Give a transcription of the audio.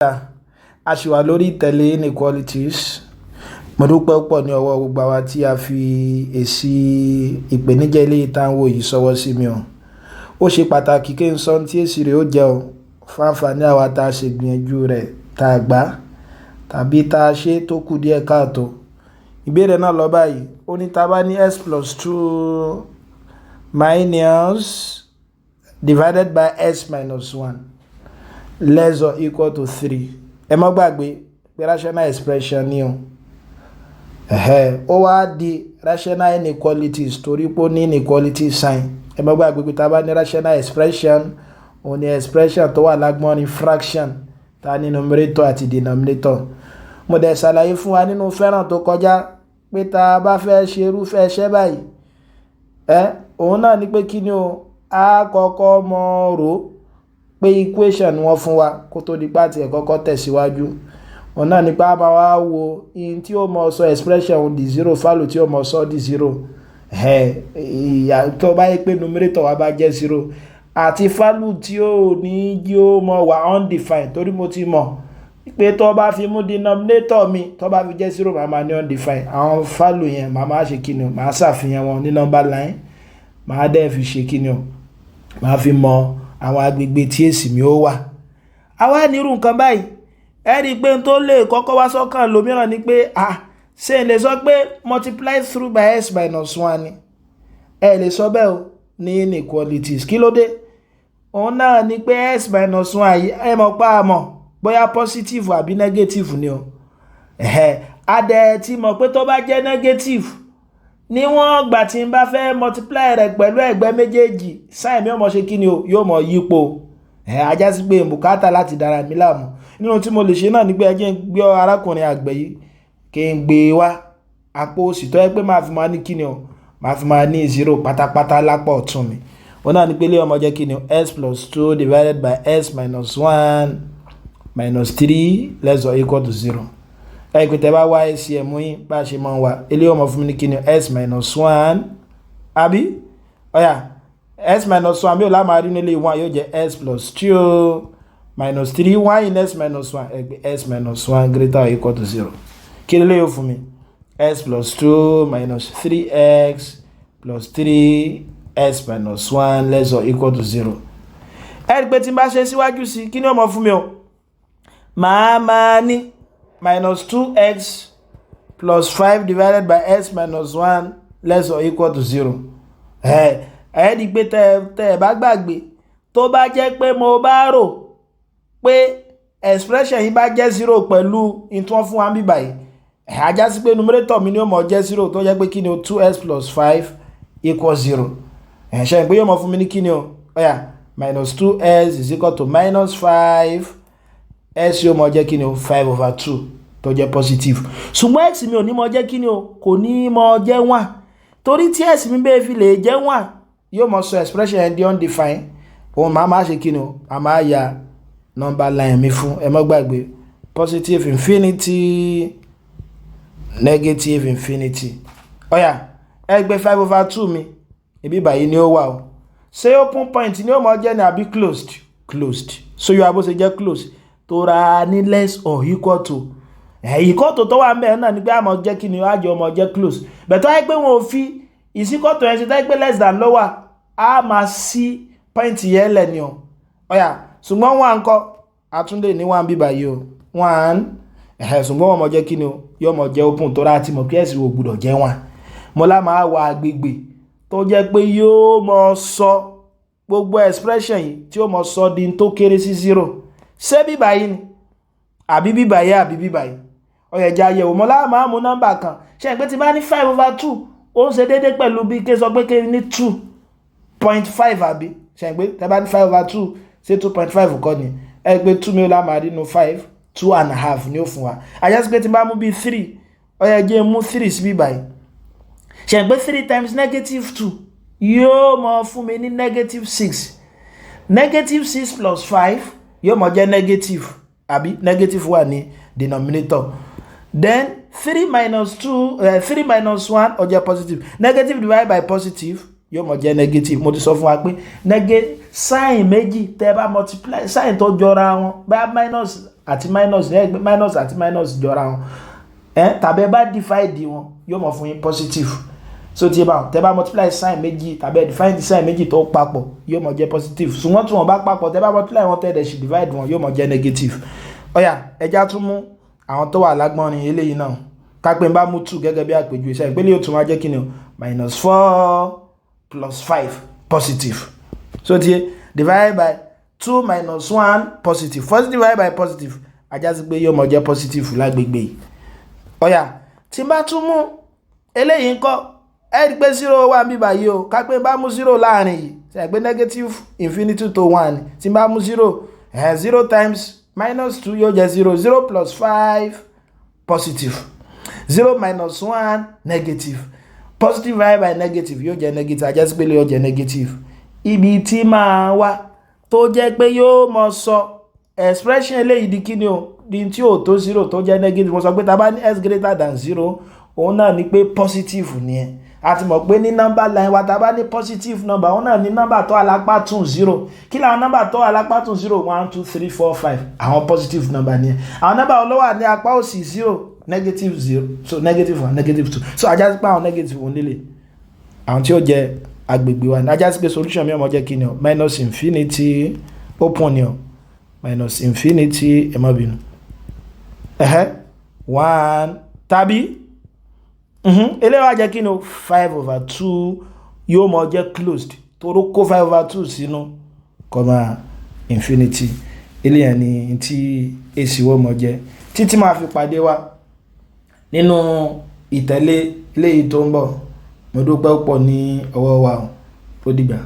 A ṣì wà lórí ìtẹ̀lé inequalities. Mo dúpẹ́ púpọ̀ ní ọwọ́ gbogbo àwa tí a fi èsì ìpèníjà eléyìí tá ń wò yìí ṣọwọ́ sí mi o. Ó ṣe pàtàkì kí n sọ ohun tí èsì rẹ̀ ó jẹ́ o, fún àǹfààní àwa tá a ṣe ìgbìyànjú rẹ̀ tá a gbà tàbí tá a ṣe tó kù díẹ̀ káàtó. Ìbéèrè náà lọ báyìí. Ó ní tá bá ní x plus two minus divided by x minus one less or equal to three. Ẹ má gbàgbé pé rational expression ni o. Ó wá di rational inequalities torí pé ó ní inequality sign. Ẹ má gbàgbé pé tá bá ní rational expression, òun ni expression tó wà lágbọ́nrin fraction, tá ní numerator àti denominator. Mo dẹ̀ ṣàlàyé fún wa nínú fẹ́ràn tó kọjá pé tá a bá fẹ́ ṣe irúfẹ́ iṣẹ́ báyìí, òun náà ni pé kí ni o, a kọ́kọ́ mọ̀ rò pé equation wọ́n fún wa kó tó di pé àti ẹ̀ kọ́kọ́ tẹ̀síwájú. Òun náà ni pé a máa wá wo in tí ó mọ sọ expression òun di zero, value tí ó mọ sọ di zero. Ìyà tó bá yẹ pé numerator wa bá jẹ́ zero àti value tí ó ní jí ó mọ wà undefined, torí mo ti mọ̀ pé tó bá fi mú denominator mi tó bá fi jẹ́ zero, màá máa ní undefined. Àwọn value yẹn, màá máa ṣe kíni o, màá ṣàfihàn wọn ní number line, màá dẹ̀ fi ṣe kíni o, màá fi mọ àwọn agbègbè tí èsì mi ó wà. Àwa ní irú nǹkan báyìí, ẹ rí i pé n tó lè kọ́kọ́ wá sọ́kàn lómìíràn ni pé, ah, ṣé n lè sọ pé multiply through by x minus one ni? Ẹ lè sọ bẹ́ẹ̀ o ní inequalities. Kí ló dé? Òun náà ni pé x minus one yìí, ẹ mọ̀ pa àmọ̀ bóyá positive àbí negative ni o. A dẹ̀ ti mọ̀ pé tó bá jẹ́ negative, níwọ̀n ìgbà tí n bá fẹ́ multiply rẹ̀ pẹ̀lú ẹ̀gbẹ́ méjèèjì, sign mi ó mọ̀ ṣe kí ni o, yóò mọ̀ yípo. Ẹ̀ ajá sí pé bùkátà láti dára mi láàmú nínú tí mo lè ṣe náà ní pé ẹ jẹ́ n gbé arákùnrin àgbẹ̀ yìí, kí n gbé e wá àpò òsì, tó yẹ pé máa fi máa ní kíni o, máa fi máa ní zero pátápátá lápá ọ̀tún mi. Òun náà ní pé ilé ọmọ jẹ́ kíni o, x plus two divided by x minus one minus three less or equal to zero. Ẹ pé tẹ́ bá wá LCM yín, bá a ṣe máa ń wá, ilé ọmọ fún mi ní kíni o, x minus one, àbí? Ó yá, x minus one mi ò lámàá rí nílé one, yóò jẹ́ x plus two minus three, one in x minus one. Ẹ gbé x minus one greater or equal to zero. Kí ló yóò fún mi? X plus two minus three x plus three x minus one less or equal to zero. Ẹ rí i pé tí n bá ṣe síwájú sí, kí ni ó mọ fún mi o? Màá máa ní minus two x plus five divided by x minus one less or equal to zero. Ẹ rí i pé tẹ ẹ bá gbàgbé, tó bá jẹ́ pé mo bá rò pé expression yìí bá jẹ́ zero pẹ̀lú ìtún fún wa níbí báyìí, á já sí pé numerator mi ni ó mọ̀ jẹ́ zero, tó jẹ́ pé kí ni o, two x plus five equals zero. Ẹ̀ ṣe pé yóò mọ̀ fún mi ní kí ni o? Ó yá, minus two x is equal to minus five, x yóò mọ̀ jẹ́ kí ni o, five over two, tó jẹ́ positive. Ṣùgbọ́n x mi ò ní mọ̀ jẹ́ kí ni o, kò ní mọ̀ jẹ́ one, torí tí x mi bẹ́ẹ̀ fi lè jẹ́ one, yóò mọ̀ sọ expression yẹn di undefined. Òun máa máa ṣe kí ni o, a máa ya number line mi fún. Ẹ má gbàgbé, positive infinity, negative infinity. Ó yá, ẹ gbé five over two mi, ibi báyìí ni ó wà o. Ṣé open point ni ó mọ̀ jẹ́ ni àbí closed? Closed. So yóò abó ṣe jẹ́ closed tó ra ní less or equal to. Equal to tó wà ń bẹ̀ náà ni pé àmọ́ jẹ́ kí ni ó àjọ ọmọ jẹ́ close bẹ̀tọ́ ayé pé wọn ò fi is equal to yẹn ṣe, tẹ́ pé less than ló wà, á máa sí point yẹn lẹ̀ ni o. Ó yá, ṣùgbọ́n one ńkọ́? Àtúndé ní one bí báyìí o, one. Ẹ̀hẹ̀, ṣùgbọ́n wọ́n mọ̀ jẹ́ kí ni o, yóò mọ̀ jẹ́ open tó rà tí mo kí ẹ̀sìn ò gbúdọ̀ jẹ́ one. Mo lá máa wọ agbègbè tó jẹ́ pé yóò mọ̀ sọ gbogbo expression yìí, tí ó mọ̀ sọ di tó kéré sí zero. Ṣé bí báyìí ni, àbí bí báyìí, àbí bí báyìí? Ó yẹ jẹ́ àyẹ̀wò. Mo lá máa mú nọ́mbà kan ṣe pé tí bá ní five over two, ó ń ṣe déédéé pẹ̀lú bí ké sọ pé ké ní 2.5, àbí? Ṣe pé tẹ́ bá ní five over two, ṣé 2.5 kọ́ ni? Ẹ pé two mi ó lá máa rí nu five, two and a half ni ó fún wa. Àjẹsí pé tí bá mú bí three, ó yẹ jẹ́ mú three sí bí báyìí. Ṣe pé three times negative two yóò mọ fún mi ní negative six. Negative six plus five yóò mọ jẹ́ negative, àbí? Negative wà ní denominator. Then three minus two, three minus one, ó jẹ́ positive. Negative divided by positive. Yóò mọ̀ jẹ́ negative. Mo ti sọ fún wa pé sign méjì tẹ́ bá multiply, sign tó jọra wọn, bá minus àti minus, minus àti minus jọra wọn ẹ, tàbí ẹ bá divide wọn, yóò mọ̀ fún yín positive. So tí ẹ bá tẹ́ bá multiply sign méjì tàbí ẹ divide sign méjì tó papọ̀, yóò mọ̀ jẹ́ positive. Ṣùgbọ́n tí wọ́n bá papọ̀, tẹ́ bá multiply wọn, tẹ́ dẹ̀ sì divide wọn, yóò mọ̀ jẹ́ negative. Ó yá, ẹ jẹ́ á tún mú àwọn tó wà lágbọ́nrin eléyìí náà. Ká pé n bá mú 2 gẹ́gẹ́ bí àpèjúwe iṣẹ́ ìpele, yóò tún wá jẹ́ kí ni o? Minus 4 plus 5, positive. So tí divide by 2 minus 1, positive. Positive divide by positive, á já sí pé yóò mọ̀ jẹ́ positive lágbègbè yìí. Ó yá, tí n bá tún mú eléyìí ńkọ́? Ẹ rí i pé 0 wà níbí báyìí o. Ká pé n bá mú 0 láàrin yìí, ṣe pé negative infinity to 1, tí n bá mú 0, 0 times minus 2 yóò jẹ́ 0. 0 plus 5, positive. 0 minus 1, negative. Positive divided by negative yóò jẹ́ negative. Á já sí pé yóò jẹ́ negative. Ibi tí máa wá tó jẹ́ pé yóò mọ sọ expression eléyìí di kíni o, di tí ò tó 0, tó jẹ́ negative. Mo sọ pé tá a bá ní x greater than 0, òun náà ni pé positive ni ẹ. A ti mọ̀ pé ní number line wa, tá a bá ní positive number, òun náà ní number tó wà lápá tún 0. Kí làwọn number tó wà lápá tún 0? 1, 2, 3, 4, 5. Àwọn positive number ni ẹ. Àwọn number ló wà ní apá òsì 0? Negative 0. So negative 1, negative 2. So á já sí pé àwọn negative wọn nílé, àwọn tí ó jẹ agbègbè wa ní. Á já sí pé solution mi ó máa jẹ́ kí ni o? Minus infinity open ni o, minus infinity, ẹ má bínú, ẹ̀hẹ́, 1 tàbí eléyìí wá jẹ́ kí ni o? 5 over 2 yóò mọ jẹ́ closed, toró kó 5 over 2 sínú, comma infinity. Eléyìí ni tí èsì wọ́n mọ jẹ́. Títí máa fi pàdé wa nínú ìtẹ̀lé eléyìí tó ń bọ̀, mo dúpẹ́ púpọ̀ ní ọwọ́ wa o. Ó dìgbà.